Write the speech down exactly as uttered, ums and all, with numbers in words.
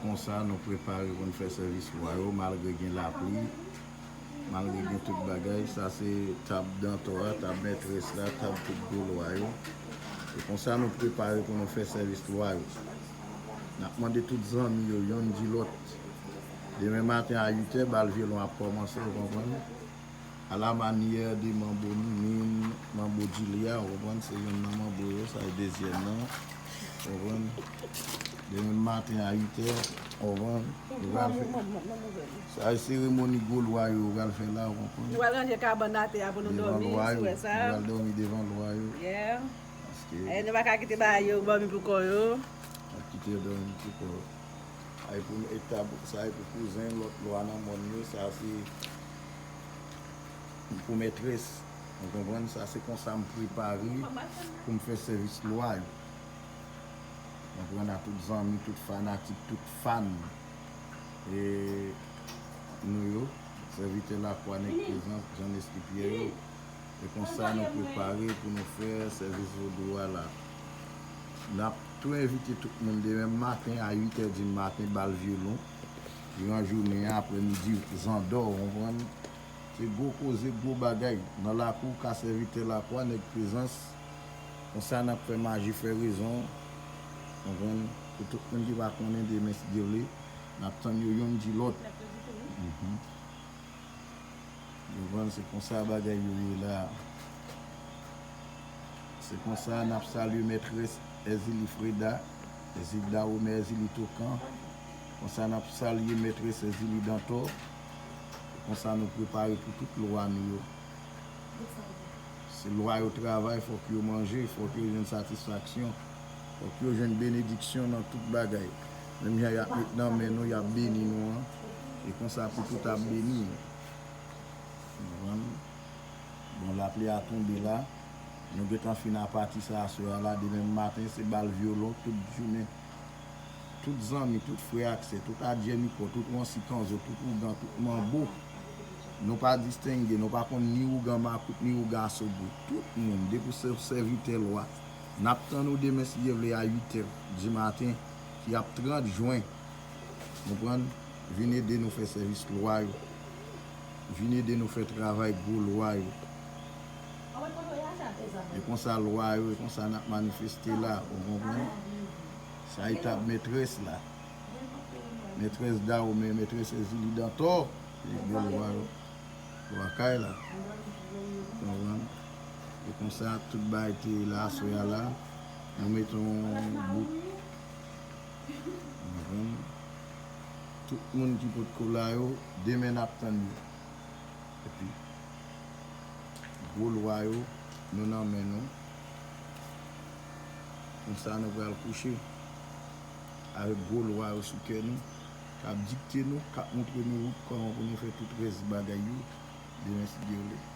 Konsa, nou prepare pou n fè sèvis lwa yo, malgre gen lapli, malgre gen tout bagay. Sa se tab dantò a, tab mètrès la, tab tout gwo lwa yo. E konsa, nou prepare pou nou fè sèvis lwa yo. N ap mande tout zanmi yo, yonn di lòt. Demen maten a uit è, bal vyolon ap kòmanse, ou konprann? A la manyè de manbo Nimin, manbo Julia, ou konprann, se yonn nan manbo yo, sa e dezyèm nan, ou konprann. Demen maten a uit è, ou konprann, yo pral fè. Sa e seremoni gwo lwa yo, yo pral fè la, ou konprann. Nou pral ranje kabann atè a pou nou dòmi, si w wè sa. Nou pral dòmi devan lwa yo. Yeah. Paske. Eh, nou pa ka kite bagay yo dòmi pou kò yo. N ap kite yo dòmi pou kò yo. Sa e pou etab, sa e pou kouzen, lòt lwa nan mòn yo, sa se pou mètrès. Ou konprann? Sa se konsa m prepare pou m fè sèvis lwa yo. Ou konprann? A tout zanmi, tout fanatik, tout fan, e, nou yo, sèvitè Lakwa, nèg Prezans, Jan Nèski Pyè yo. E konsa nou prepare pou nou fè sèvis vodou a la. N ap tou envite tout moun demen maten a uit è di maten, bal vyolon. Gran jounen an, aprèmidi, zandò, ou konprann? Se gwo koze, gwo bagay. Nan lakou, ka sèvitè Lakwa, nèg Prezans. Konsa n ap fè maji, fè rezon. Ou konprann? Pou tout moun ki pa konnen, demen, si Dye vle, n ap tann yo yonn di lòt. Mhm. Ou konprann, se konsa bagay yo ye la. Se konsa n ap salye mètrès Èzili Freda, Èzili Dawome, Èzili Tokan. Konsa n ap salye mètrès Èzili Dantò. Se konsa nou prepare pou tout lwa nou yo. Se lwa yo travay, fòk yo manje, fòk yo jwenn satisfaksyon, fòk yo jwenn benediksyon nan tout bagay. Menm jan y ap met nan men nou, y ap beni nou an, e konsa pou tout ap beni. Ou konprann? Bon, lapli a tonbe la. Nou gentan fin a pati sa aswè a la. Demen maten, se bal vyolon tout jounen. Tout zanmi, tout frè ak sè, tout adjè mikò, tout wansi kanzo, tout ougan, tout manbo. Nou pa distenge, nou pa konn ni ougan makout, ni ougan asobri. Tout moun, depi w se sèvitè lwa, n ap tann ou demen, si Dye vle, a uit è di maten, ki ap trant jen. Konprann? Vin ede nou fè sèvis lwa yo. Vin ede nou fè travay gwo lwa yo. E konsa lwa yo, e konsa n ap manifeste la, ou konprann? Sa etap mètrès la. Mètrès Dawome, mètrès Èzili Dantò, e gwo lwa yo. Lwa kay la. Ou konprann? E konsa tout bagay te ye la, aswè a la. Nou mete yon bout. Ou konprann? Tout moun ki potko la yo, demen n ap tann yo. Epi, gwo lwa yo, nou nan men nou. Konsa nou pral kouche avèk gwo lwa yo sou kè nou, k ap dikte nou, k ap montre nou wout kòman pou nou fè tout rès bagay yo demen, si Dye vle.